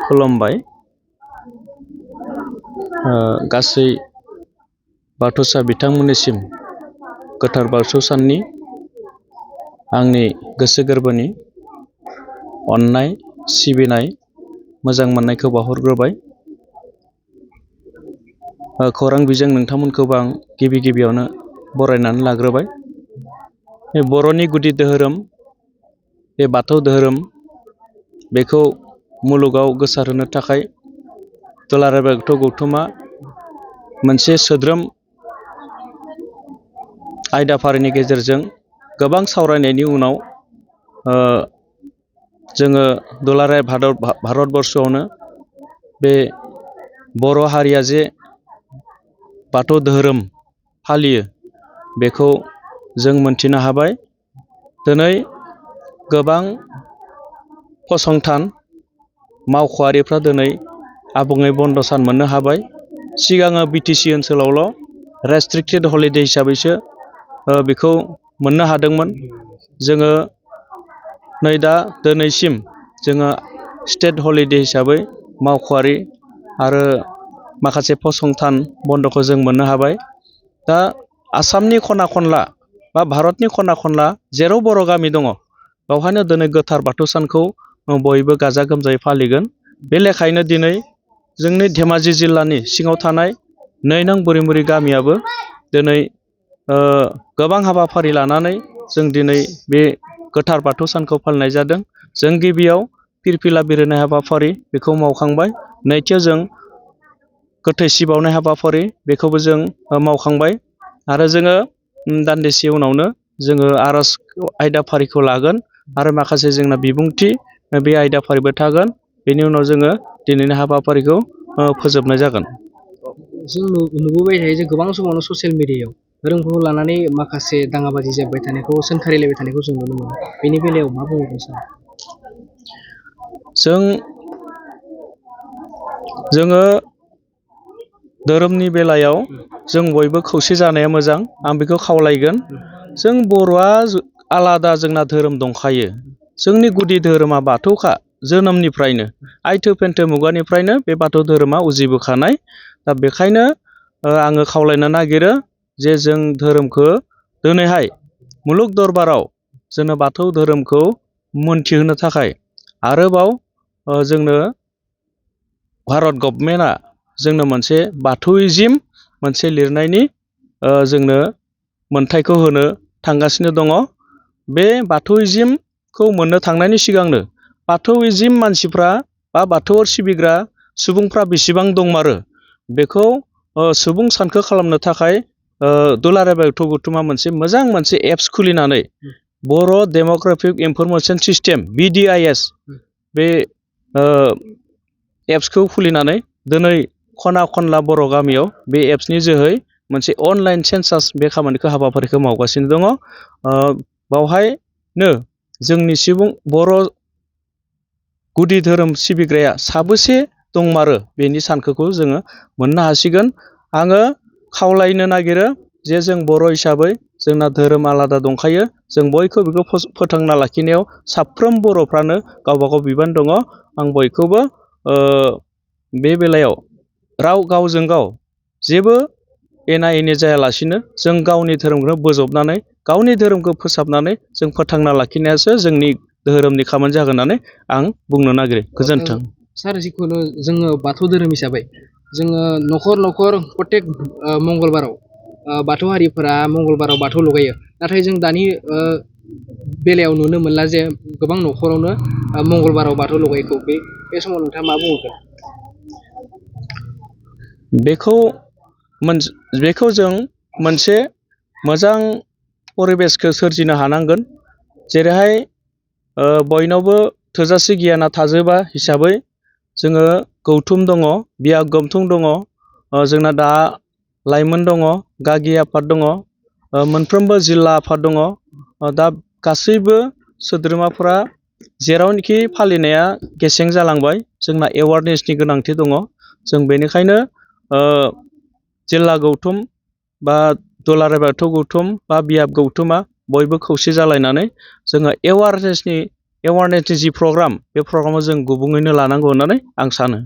खुलुमबाय। गासै बाथौसा बिथांमोननिसिम गोथार बाथौ साननि आंनि गोसो गोरबोनि अननाय सिबिनाय मोजां मोननायखौ बावहरग्रोबाय। खौरां बिजों नोंथांमोनखौबो आं गिबि गिबियावनो बरायनानै लाग्रोबाय। बे बर'नि गुदि धोरोम बे बाथौ धोरोम बेखौ मुलुगाव गोसारहोनो थाखाय दुलाराय बाथौ गौथुमा मोनसे सोद्रोम आयदाफारिनि गेजेरजों गोबां सावरायनायनि उनाव जोङो दुलाराय भारतबर्षआवनो बे बर' हारिया जे बाथौ धोरोम फालियो बेखौ जों मोनथिनो हाबाय। दिनै गोबां फसंथान मावख'आरिफ्रा दिनै आबुङै बन्द' सान मोननो हाबाय। सिगाङो BTC ओनसोलावल' रेस्ट्रिक्टेड हलिडे हिसाबैसो बेखौ मोननो हादोंमोन। जोङो नै दा दिनैसिम जोङो स्टेट हलिडे हिसाबै मावख'आरि आरो माखासे फसंथान बन्द'खौ जों मोननो हाबाय। दा आसामनि खना खनला बा भारतनि खना खनला जेराव बर' गामि दङ बेवहायनो दिनै गोथार बाथौ सानखौ बयबो गाजा गोमजायै फालिगोन। बे लेखायैनो दिनै जोंनि धेमाजि जिल्लानि सिङाव थानाय 2 नং बुरिमुरि गामियाबो दिनै गोबां हाबाफारि लानानै जों दिनै बे गोथार बाथौ सानखौ फालिनाय जादों। जों गिबियाव फिरफिला बिरहोनाय हाबाफारि बेखौ मावखांबाय। नैथियाव जों गोथै सि बावनाय हाबाफारि बेखौबो जों मावखांबाय आरो जोङो दान्दिसे उनावनो जोङो आर'ज आयदाफारिखौ लागोन आरो माखासे जोंना बिबुंथि बे आयदाफारिबो थागोन। बेनि उनाव जोङो दिनैनि हाबाफारिखौ फोजोबनाय जागोन। जों नुबोबाय थायो जे गोबां समावनो ससियेल मिडियायाव धोरोमखौ लानानै माखासे दाङाबाजि जाबाय थानायखौ सोंखारिलायबाय थानायखौ जों नुनो मोनो। बेनि बेलायाव मा बुंगोन सार? जोङो धोरोमनि बेलायाव जों बयबो खौसे जानाया मोजां। आं बेखौ खावलायगोन। जों बर'आ आलादा जोंना धोरोम दंखायो। जोंनि गुदि धोरोमा बाथौखा जोनोमनिफ्रायनो आइथो फेन्थो मुगानिफ्रायनो बे बाथौ धोरोमा उजिबोखानाय। दा बेखायनो आङो खावलायनो नागिरो जे जों धोरोमखौ दिनैहाय मुलुग दरबाराव जोङो बाथौ धोरोमखौ मोनथिहोनो थाखाय आरोबाव जोंनो भारत गभर्नमेन्टआ जोंनो मोनसे बाथौइजिम मोनसे लिरनायनि जोंनो मोनथायखौ होनो थांगासिनो दङ। बे बाथौइजिमखौ मोननो थांनायनि सिगांनो बाथौइजिम मानसिफ्रा बा बाथौ सिबिग्रा सुबुंफ्रा बेसेबां दंमारो बेखौ सुबुं सानखो खालामनो थाखाय दुलाराय बाथौ गौथुमा मोनसे एप्स खुलिनानै बर' डेम'ग्राफिक इनफरमेसन सिस्टेम BDIS बे एप्सखौ खुलिनानै दिनै खना खनला बर' गामियाव बे एप्सनि जोहै मोनसे अनलाइन सेन्सास बे खामानिखौ हाबाफारिखौ मावगासिनो दङ। बावहायनो जोंनि सुबुं बर' गुदि धोरोम सिबिग्राया साबेसे दंमारो बेनि सानखोखौ जोङो मोननो हासिगोन। आङो खावलायनो नागिरो जे जों बर' हिसाबै जोंना धोरोम आलादा दंखायो। जों बयखौबो बेखौ फोथांना लाखिनायाव साफ्रोम बर'फ्रानो गावबा गाव बिबान दङ। आं बयखौबो बे बेलायाव गावजों गाव जेबो एना एनि जायालासिनो जों गावनि धोरोमखौ बोजबनानै गावनि धोरोमखौ फोसाबनानै जों फोथांना लाखिनायासो जोंनि धोरोमनि खामानि जागोन होननानै आं बुंनो नागिरो। गोजोन्थों। सार, जिखुनु जोङो बाथौ धोरोम हिसाबै जोङो न'खर न'खर प्रत्येक मंगलबाराव बाथौ हारिफोरा मंगलबाराव बाथौ लगायो। नाथाय जों दानि बेलायाव नुनो मोनला जे गोबां न'खरावनो मंगलबाराव बाथौ लगायखौ बे समाव नोंथाङा मा बुंगोन? बेखौ जों मोनसे मोजां परिबेसखौ सोरजिनो हानांगोन। जेरैहाय बयनावबो थोजासे गियाना थाजोबा हिसाबै जोङो गौथुम दङ, बियाब गौथुम दङ, जोंना दा लाइमोन दङ, गागि आफाद दङ, मोनफ्रोमबो जिल्ला आफाद दङ। दा गासैबो सोद्रोमाफोरा जेरावनोखि फालिनाया गेसें जालांबाय जोंना एवारनेसनि गोनांथि दङ। जों बेनिखायनो जिल्ला गौथुम बा दुलाराय बाथौ गौथुम बा बियाब गौथुमा बयबो खौसे जालायनानै जोङो एवारनेसनि जि प्रग्राम बे प्रग्रामाव जों गुबुङैनो लानांगौ होननानै आं सानो।